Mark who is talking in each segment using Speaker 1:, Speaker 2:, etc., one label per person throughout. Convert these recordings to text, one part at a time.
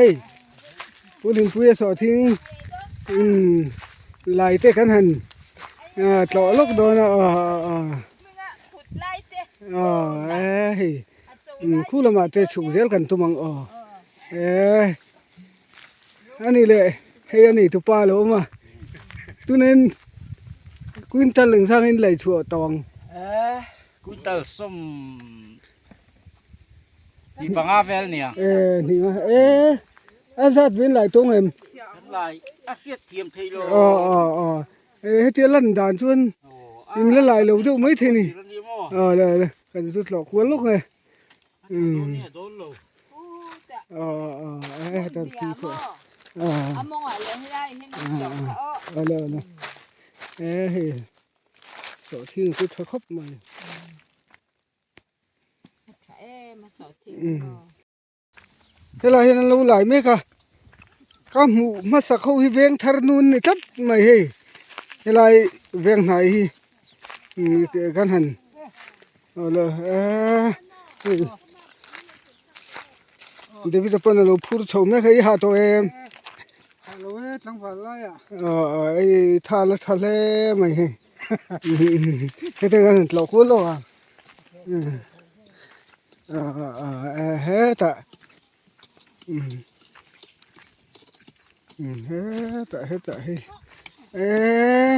Speaker 1: hei Pu Hlimpuia sawhthing umm lai te kan han tlawh lawk dawn a aw e hei khu lamah te chhuk zel kan tum ang aw e ani leh hei a nei tupa a lo awm a tunin quintal engzang in lei chhuah tawh ang.
Speaker 2: Quintal sawm hnih panga vel nia.
Speaker 1: E hnih nga e a zat vel lai tawng em.
Speaker 2: Kan lai a hriat thiam thei lo.
Speaker 1: Aw aw aw e hetia lan dan chuan in la lai lo deuh mai thei ni. Aw le le kan zu tlawh kual lawk e. Um aw aw e heta khi khaw aw aw le le e hei. Sawhthing chu tha khawp mai. Helai hian an lo lai mek a, ka hmuh hmasak ho hi veng thar nun ni tlat mai hei helai veng hnai hi kan han David-a pawn a lo phur chho mek a i hah tawh em?
Speaker 3: Hah lo e tlangval laiah.
Speaker 1: Aw aw hei tha la tha hle mai hei hetiang hian han tlawh kual lawk ang aw aw aw hetah hetah hetah hei eee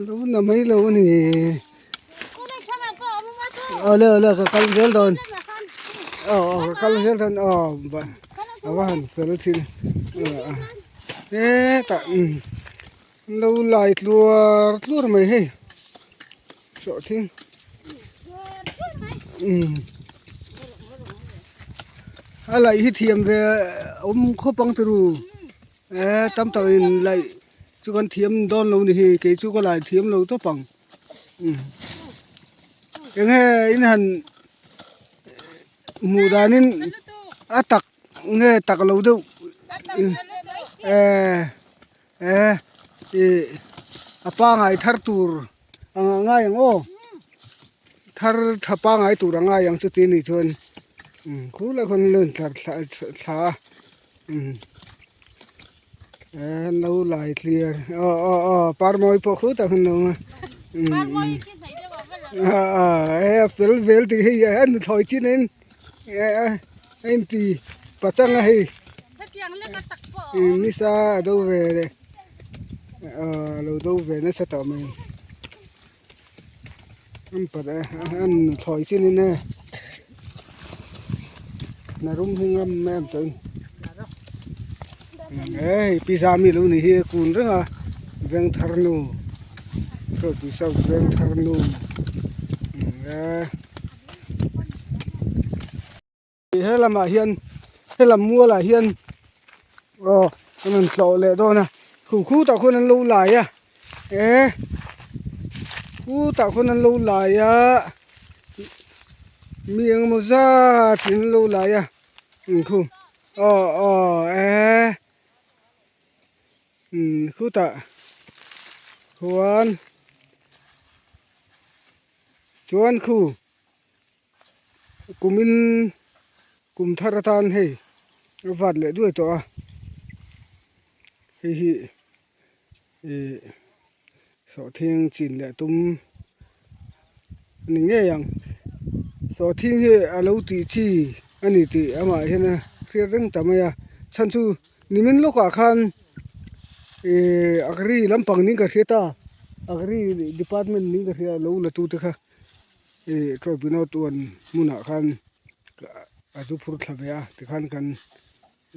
Speaker 1: lo na mai lo a ni awle awle ka kal zel dawn aw aw ka kal zel dawn aw a va han fel thin hetah lo lai tluar tluar mai hei sawhthing a laih hi thiam ve awm khawp ang turu e tam tak in laih chu kan thiam dawn lo ni hi kei chu ka lai thiam lo tawp ang eng nge in han hmuh danin a tak nge tak lo deuh eh eh ih a pangai thar tur ang a ngai ang aw thar tha pangai tur a ngai ang chuti anih chuan khulai khawn an lo intlar thla thla a eh an lo lai clear aw aw aw parmawi pawh khutah khan an lo awm a ah eh a fel vel tih hei a nuthlawi chin a in a inti pachang a hei nisa a do ve leh a lo do ve nasa tawh mai an pat a an nuthlawi chin in e hna rum hi ngam em tawh in hei pizza mi lo ni hi a kun reng a vengthar nu vengthar nu e. He lamah hian he lam mualah hian aw an rawn tlawh leh dawn a khu khutah khuan an lo lai a e khutah khuan an lo lai a mi engemaw zat in an lo lai a khu aw aw e umm khutah khuan chuan khu. Kumin kum thar atan hei a vat leh duai tawh a hei hi ih sawhthing chin leh tum a ni ngei ang sawhthing hi a lo tih chi a ni tih amah hian a hriat reng ta mai a chhan chu nimin lawkah khan ih agri lampang niin ka hria ta agri department niin ka hria lo la tu te kha. Ih tawipinawt uan hmunah khan a zu phur thla ve a tikhan kan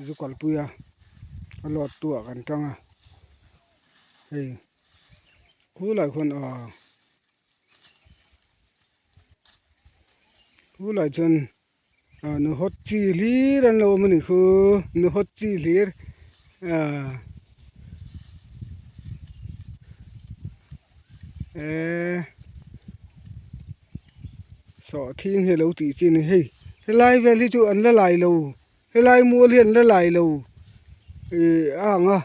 Speaker 1: zu kalpui a a load tu ah kan tang a hei khulai khuan aw khulai chuan ah nu hawt chi hlir an lo awm a nih khu nu hawt chi hlir ah eh sawhthing hi a lo tih chi a ni hei helai vel hi chu an la lai lo helai mual hi an la lai lo ih a ang a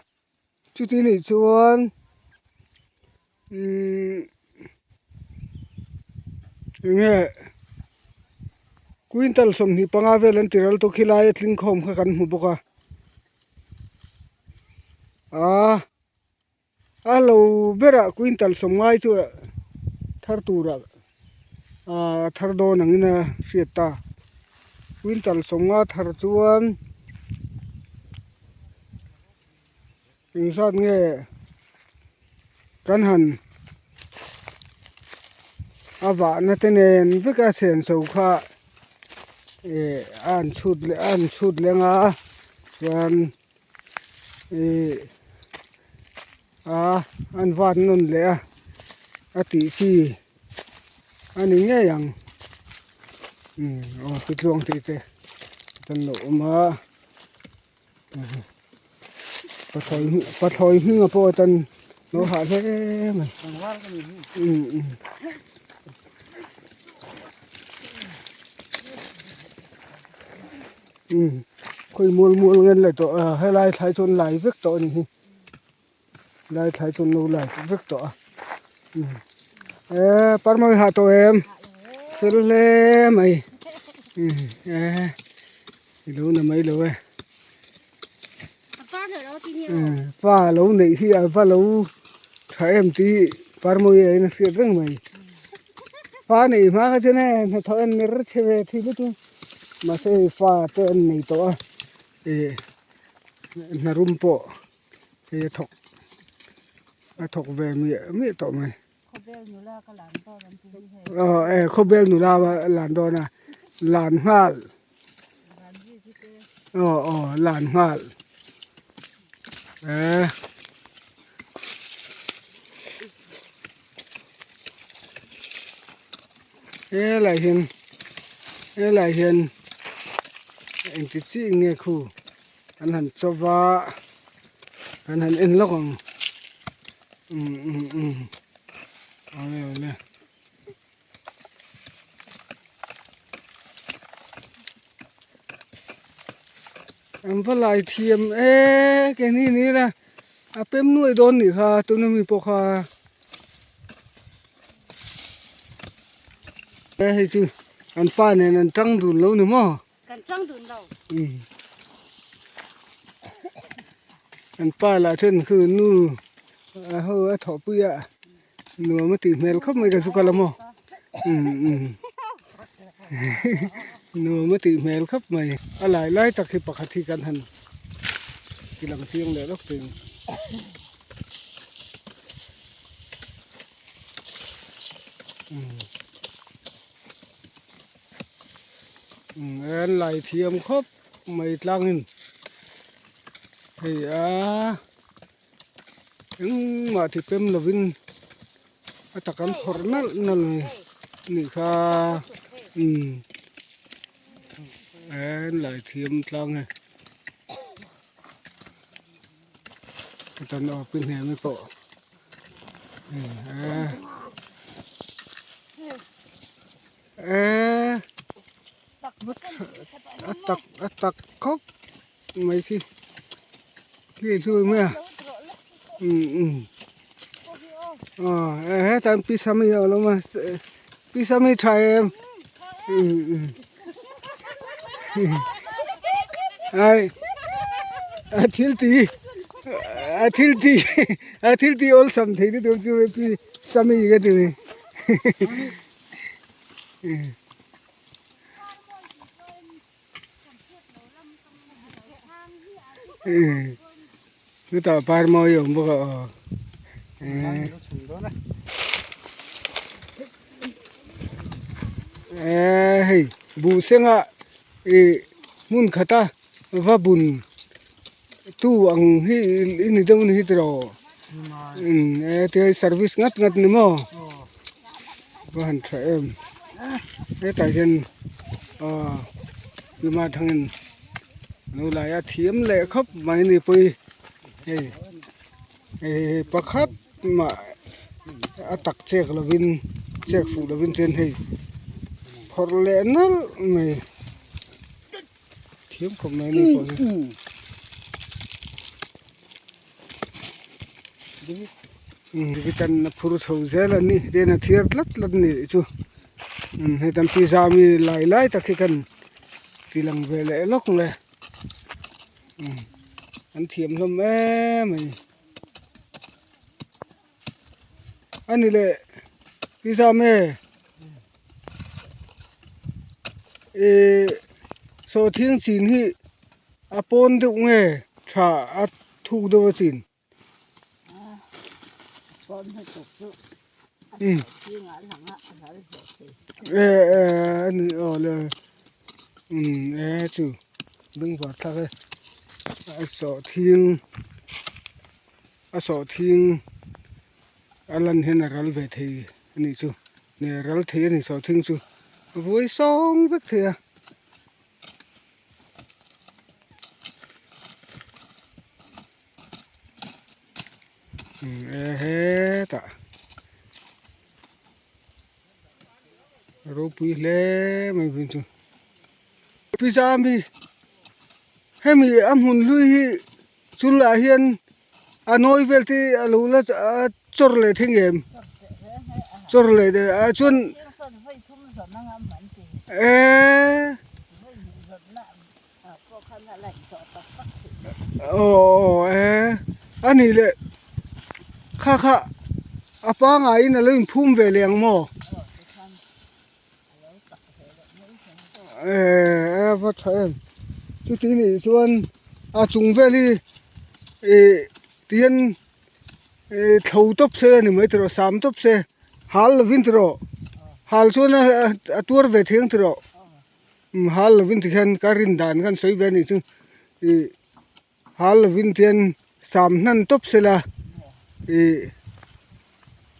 Speaker 1: chuti nih chuan umm enge quintal 25 vel an ti ral tawh khilai a tling khawm kha kan hmu bawk a. A a lo berah quintal sawmngai chu thar turah ah thar dawn angin a hriat ta quintal sawmnga thar chuan engzat nge kan han a vahna te nen vek a senso kha eh a han chhut leh a han chhut leng a chuan ih a an vat nawn leh a a tih chi a ni ngei ang umm aw pitluang tih te an lo awm a. Pathlawi pathlawi hming a pawh atan lo hah hle mai umm umm umm khawi mual mual nge an la tawh a helai thlai chu an lai vek tawh a ni hi lai thlai chu an lo lai vek tawh a umm eee parmawi hah tawh em fel hle mai umm eee. I lo na mai lo e. Fa lo neih hi a va lo tha em tih parmawi a in a hriat reng mai. Fa neih hma kha chuan hei hnathawh en ner chhe ve thei lutuk mahse hei fa te an nei tawh a ih hna rum pawh hei a thawk a thawk ve miah miah tawh mai. Aw e khawbel nula lan dawn a lan nghal. Aw aw lan nghal eh helai hian helai hian engti chi nge khu an han chaw va an han en lawk ang um um um awle awle. An va lai thiam e ke ni ni la a pem nuai dawn nih kha tuna mi pawh kha e hei chu an pa nen an tang dun lo ni maw
Speaker 4: kan tang dun lo
Speaker 1: um an pa lah chuan khu nu a ho a thawhpui a. Nuam a tih hmel khawp mai ka chu kal a maw umm umm nuam a tih hmel khawp mai a lai lai tak hi pakhat hi kan han ti lang chiang leh lawk thin umm umm an lai thiam khawp mai tlangin hei a. Engmah ti pem lovin a tak an phawrh nalh nalh a nih kha umm en lai thiam tlang e chutan aw pi hnem hi pawh eh a tak a tak khawp mai khi khi chu mai a um um aw hetah hian pisa mi a awm a pisa mi tha em um um ai a thil ti a thil ti a thil ti awlsam thei lutuk chu pisa mi ka ti ni. Chutah par mawi a awm bawk a aw eh hei buh senga ih hmun khata va bun tu ang hi i ni deuh ni hi tiraw eh tia service ngat ngat ni maw va han tha em hetah hian aw tuma thangin lo lai a thiam leh khawp mai ni pawh hi hei hei pakhat mah a tak chek lovin chek fuh lovin chuan hei phawrh leh nalh mai. Thiam khawp mai ani pawh hi. Digital a phur chho zel a ni tin a thiar tlat tlat a ni chu hei kan pi zami lai lai tak hi kan ti lang ve leh lawk le an thiam hlawm em mai. A ni leh pi zam e ih sawhthing chin hi a pawn deuh nge tha a thuk deuh a chin. E e a ni aw le umm e chu bengvar thlak e a sawhthing a sawhthing a lan hian a ral ve thei a nih chu nge a ral thei a ni sawhthing chu a vuai sawng vek thei a. E hetah ropui hle mai vin chu pizza ami hemi a hmun hlui hi chullah hian a nawi vel te a lo la a chawr leh thei ngem chawr leh te ah chuan eee aw aw e a nih leh kha kha a pangaiin a lo inphum ve leh ang maw eh a va tha em chuti nih chuan a chung vel hi ih tihian ih thlo tawp se a ni mai tawh sam tawp se hal lovin tawh hal chuan a tuar ve thei ang tawh. Hal lovin tikhian ka rin dan khan sawi ve a nih chu ih hal lovin tian sam hnan tawp sela ih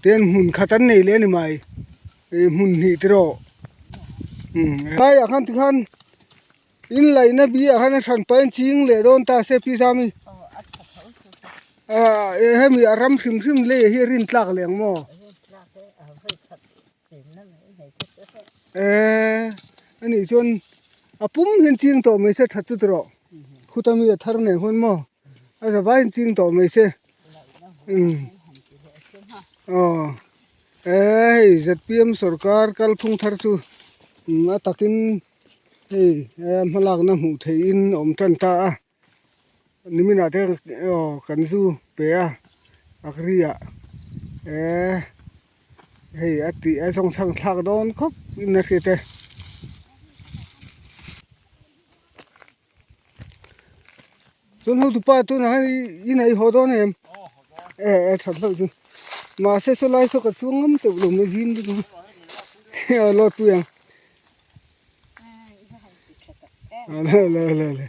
Speaker 1: tian hmun khat an nei leh a ni mai ih hmun hnih te rawh umm laiah khan tikhan in laihna bi ah khan a hran pahin ching leh dawn ta se pi zami ah hemi a ram hrim hrim lei hi a rin tlak leh ang maw. Eee a nih chuan a pum hian ching tawh mai se that chu tawh khuta mi a thar nei hawn maw a zavai in ching tawh mai se umm aw eee hei zpm sorkar kalphung thar chu a takin hei hmalakna hmuh theihin a awm tan ta a. Nimin ah te aw kan zu pe a agri ah eh hei a tih a zawng chhang thlak dawn khawp in a hriat e. Chuan hotupa tunah hian in a i haw dawn em? Eh eh that hlauh chu mahse saw lai saw ka chuang ngam teuh lo mai zim lutuk a aw lawt pui ang. Le le le le.